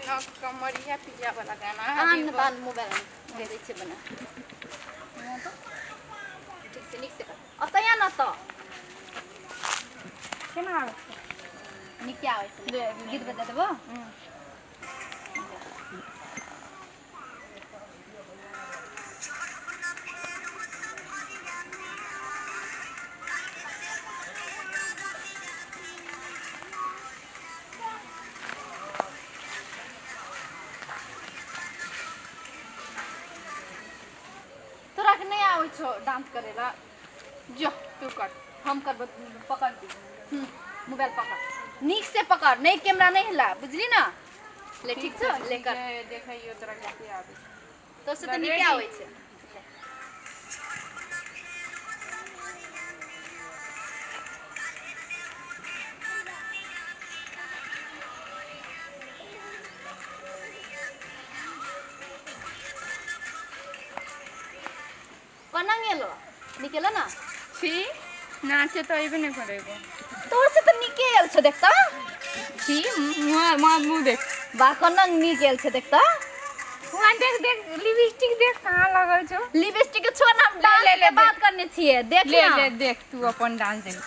न कमरिया पिया वाला गाना। आन बान मोबाइल दे दै छै बना। ठीक से नीक से कर। अतऽ या न तऽ केना आबै छै? नीके आबै छै। गीत बजा देबो। तोरा के नहि आबै छौ डांस करे ला? जो तू कर। हम करबो, पकड़ दी। मोबाइल पकड़, नीक से पकड़, नहीं कैमरा नहीं हिला, बुझली ना? ले ठीक छौ, ले कर। देखैयो तोरा कते आबै छै। तो से तऽ नीके आबै छै। कोना गेलो? निकेलो ना? छी, नाचे तऽ अयबे नहि करेगो। तोर से तऽ नीके आयल छौ, देखता। छी, मुँह मुँह देख। बा, कोना नीक आयल छै, देखता। वहाँ देख देख, लिपस्टिक देख कहाँ लगल छौ। लिपस्टिक के छोड़ ना, हम डांस ले, के ले, बात करने छियै, देख ले। ना। ले देख, तू अपन डांस देख।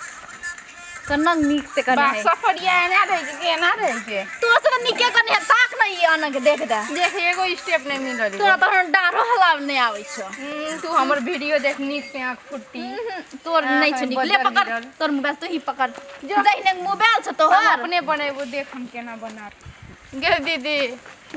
कोना नीक से करने बा है। सफरिया एना रहै छै कि एना रहै छै? तोर से तऽ नीके करने है, ताक ना ई आना के देख दे। देख, एगो स्टेप नहि मिलल। तोरा तऽ डारो हलाव नहि आबै छौ। तू हमर वीडियो देख नीक से, आँख फुट्टी। तोर नहि छौ नीक। ले बदल पकड़। मिलल। तोर मोबाइल तू ही पकड़, जहिने मोबाइल छौ हम तोहर। अपने बनेबो, देख हम केना बना। गे दीदी,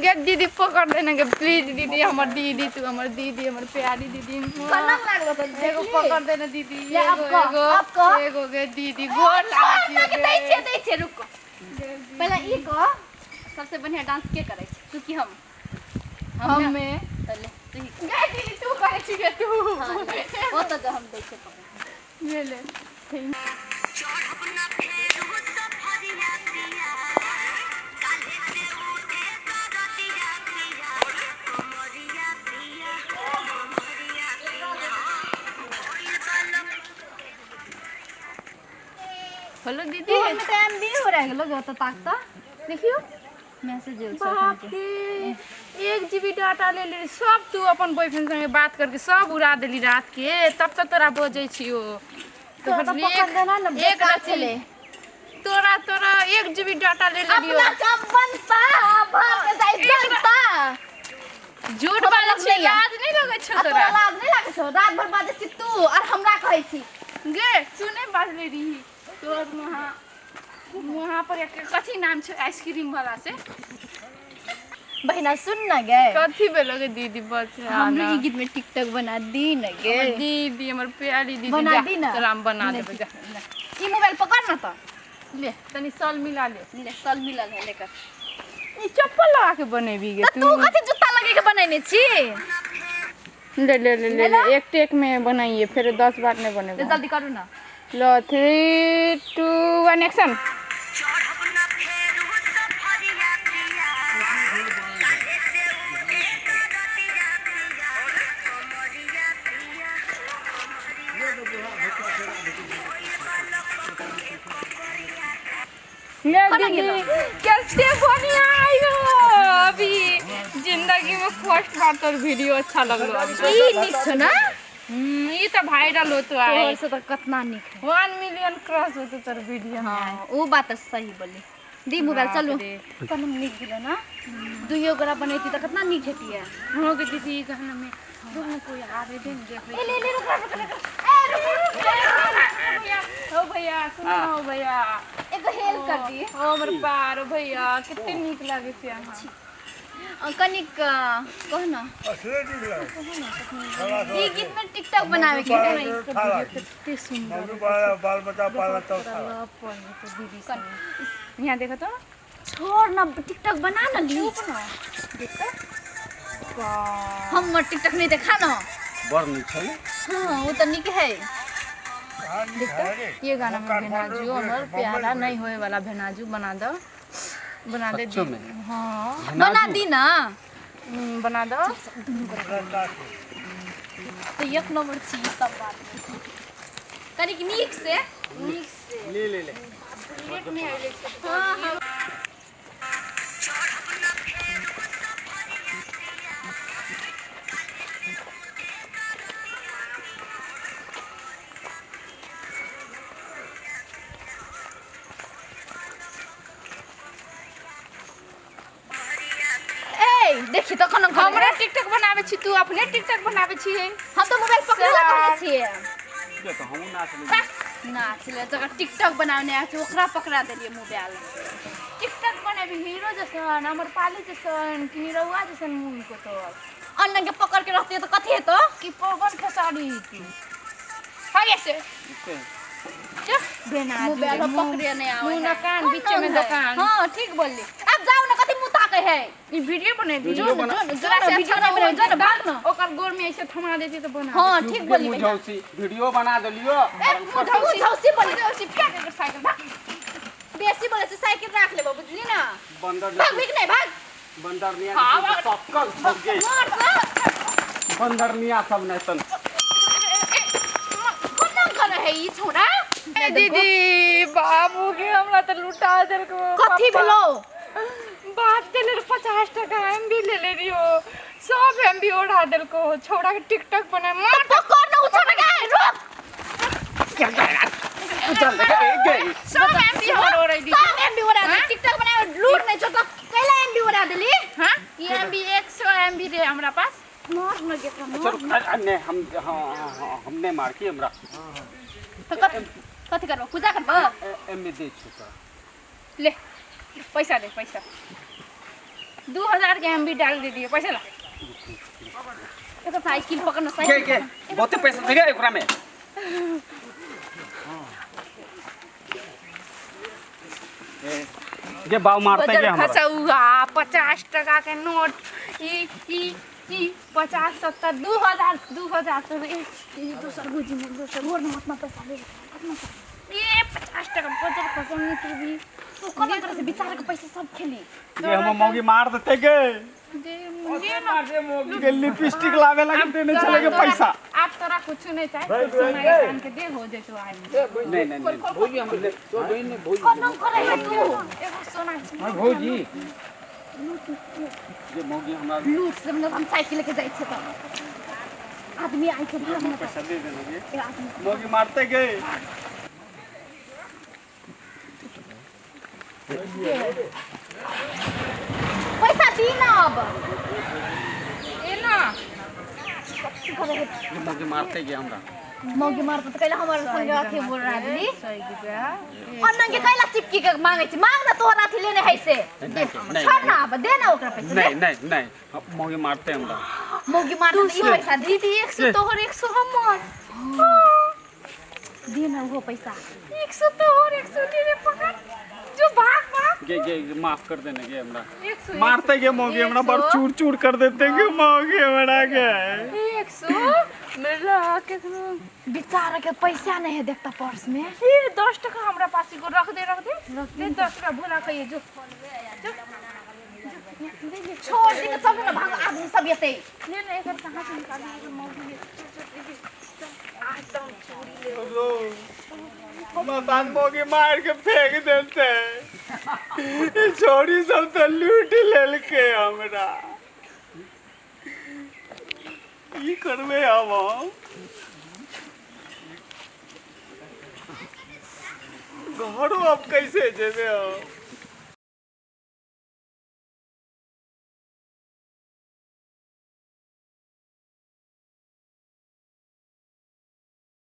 गे दीदी, पकड़ देना गे, प्लीज दीदी, हमर दीदी, तू हमर दीदी, हमर प्यारी दीदी। कना लागलो तऽ एगो पकड़ देना दीदी। ले, अब एगो कह, एगो अब कह। एगो गे दीदी, गोर लागै दै छियौ। छियै, दै छियै, रुक। गे। पहिले ई कह, सबसे बढ़िया डांस के करै छै, तू की हम? हमे। तऽ ले, तू ही कर। गे दीदी, तू करै छी गे तू। हाँ, ले। ओ तऽ हम दै छियै पकड़। ले ले। हेलो दीदी। तोहर में तऽ एमबी हो रह गेलो गे, ओतऽ ताक तऽ। देखियो। मैसेज आयल छौ। बाप रे, 1 जीबी डाटा ले ले सब। तू अपन बॉयफ्रेंड संगे बात करके सब उड़ा देली रात के, तब तो तोरा बजै छियो। तोरा तऽ पकड़ देना ने, एक बेकार रति छलै। तोरा तोरा 1 जीबी डाटा ले लेलियो। अपना काम बनता भार में जाय जनता। झूठ हमरा बाजै लग छी। नहि लाज नहीं लगै छौ आ तोरा? तोरा लाज नहीं लागै छौ? रात भर बाजै छी तू और हमरा कहै छी। गे, तू नहीं बाजले रही। तोर वहाँ वहाँ पर एक कथी नाम छै आइसक्रीम वाला से? बहिना, सुन न गे। कथी भेलो गे दीदी? बच। हमरो ई गीत में टिकटॉक बना दी न गे। हमर दीदी, हमर प्यारी दीदी। बना जा, दी ना। तोरा हम बना देबै, जा। ई मोबाइल पकड़ न तऽ। ले, तनी सल मिला ले। ले, सल मिलल है, लेकर। ई चप्पल लगा के बनेबी गे? तऽ तू कथी जूता लगे के बनेने छी? ले ले ले ले ले, एक टेक में बनाइए, फिर 10 बार नहीं ले, बनेबो। जल्दी करू ना। लो, 3 2 1 एक्शन। ले। कोना दीदी। गेलो? कैसे बढ़िया आयो। अभी जिंदगी में फर्स्ट बार तोर वीडियो अच्छा लगलो अभी। ई नीक छौ ना? ई तऽ वायरल होतो आइ। तोहर से तऽ कतना नीक है। 1 मिलियन क्रॉस होतो तोर वीडियो। हाँ, ओ बात तऽ सही बोली। दी मोबाइल, चलू। बाप रे। कलम नीक भेलो ना? दुइयो गोरा बनैती तऽ कतना नीक हेतियै। हाँ के दीदी, ई गाना में रुक ना, कोई आवे दे न, देखै। ए ले ले, रुक रुक रुक, ए रुक रुक रुक। भैया, ओ भैया, सुनो ना, ओ भैया। एगो हेल्प कर दी। ओ हमर पार, ओ भैया, कते नीक लागै छै अहाँ। कनिक कह न। असले नीक लागै। ई गीत में टिकटॉक बनावे के है। कते सुंदर। मम्मी पाला, बाल बच्चा पाला तब खा। दीदी सब यहाँ देखो तो। छोड़ न, टिकटॉक बना न ली। देख तो, वाह। हम टिकटॉक नहीं देखा न। बड़ नीक छै। हाँ, वो तो नीक है। ये गाना में भेनाजू हमर प्यारा नहीं होए वाला भेनाजू बना दो, बना दे। सच्चो में? हाँ। बना दी ना। बना दो। तो एक नंबर छी ई सब बात। कनिक नीक से, नीक से। ले ले ले। हाँ हाँ। देखी तो कोना हमरा टिकटॉक बनावे छी, तू अपने टिकटॉक बनावे छी। हम तो मोबाइल पकड़े ला कहले छियै। ये तो हमहूँ नाच लेलियै। नाच ले जकर टिकटॉक बनावने आय छै ओकरा पकड़ा देलियै मोबाइल। टिकटॉक बनाबी हीरो जैसन, अमर पाली जैसन कि निरहुआ जैसन मुंह को तो अन्न के पकड़ के रहती तो कथी हेतो? कि पवन खेसारी तू हाँ ऐसे जा बेना मोबाइल पकड़े नहीं आवे मुंह है। न कान बीच में दुकान। हाँ ठीक बोलली। अब जाओ ना कथी मुंह ताके है। ई वीडियो बनेबी। जो ना, जो ना, तोरा से वीडियो अच्छा नहीं बने, जो ना, भाग ना। ओकर गोर में ऐसे थमा देती तो बना। हाँ ठीक बोलली बहिन। मुझौसी वीडियो बना देलियो। ए मुझौसी मुझौसी बोली। मुझौसी फेंक एकर साइकिल भाग। बेसी बोले से साइकिल राख लेबो बुझली ना। बंदर भाग भीग नहीं भाग। बंदरनिया हाँ, के भाग। सक्कल छप गई। मार तो। बंदरनिया सब नहीं तन। कोना करे है ई छोरा? ए दीदी बाबू के हमरा तो लुटा देलको। कथी भेलो? बात देले 50 टका एमबी ले ले रियो, सब एमबी उड़ा देलको। छोरा के टिकटॉक बना मार पकड़ ना उछड़ के रुक। चल गे गे सब एमबी हमर उड़ा दी। सब एमबी उड़ा दे। टिकटॉक बनावे लूट नहीं छोटा कैला एमबी उड़ा देली? हां ई एमबी 100 एमबी रे हमरा पास। मार न गे मार। चल नहीं हम हां हमने मार की हमरा। तो कथी करबो? पूजा करबो? एमबी दे छु ले पैसा दे पैसा। 2000 के एमबी डाल दे दिए पैसा ला। तो साइकिल पकड़ ना साइकिल। के के बहुते पैसा दे एकरा में। ये बाव मारते के हमरा खसौआ 50 टका के नोट ई ई ई 50 70 2000 2000 तो ई दोसर गुजी में दोसर मोर में उतना पैसा ले उतना ये 50 टका बजर खसम नहीं तू भी। तू कोना तरह से बेचारा के पैसा सब खेली। ये हम मौगी मार देते के दे दे ना के लिपस्टिक लावे लगे देने चले के पैसा। आप तोरा कुछ नहीं चाहिए सोना के कान के दे हो जेतो आई। नहीं नहीं नहीं भौजी हम ले तो बहन ने भौजी कोना करे है तू? एगो सोना हां भौजी ये मौगी हमरा लूट सब न हम साइकिल लेके जाय छै त आदमी आइ के भाग ना पैसा दे देना ये मौगी मारते के पैसा दी ना अब। ए ना ये मौगी मारते के हमरा। मौगी मारते त कैला हमर संगे अथी बोल रहा आदमी अन्ना के कैला चिपकी के मांगे छी? मांग ना तोहरा अथी लेने है से। छोड़ ना अब दे ना ओकरा पैसा। नहीं नहीं नहीं मौगी मारते हमरा। मौगी मारते ई पैसा दी। दीदी 100 तोहर 100 हमर दे ना वो पैसा। 100 तोहर 100 दे रे पकड़ जो भाग भाग। गे गे माफ कर देने गे हमरा। मारते के मौगी हमरा बड़ चूर चूर कर देते के मौगी हमरा के। 100 मेरा कितना बेचारा के पैसा नहीं है देखता पर्स में। ये 10 टका हमरा पास को रख दे रख दे दे 10 टका भुला कहिए जो छोड़ दे चल ना भाग आदमी सब एते। ले ले एकर कहां से निकाली एकर मौगी आज दम चोरी ले मतान मौगी मार के फेंक देते। छोरी सब तो लूट लेलके हमरा। ई करबे अब हम घरो अब कैसे जेबे हम?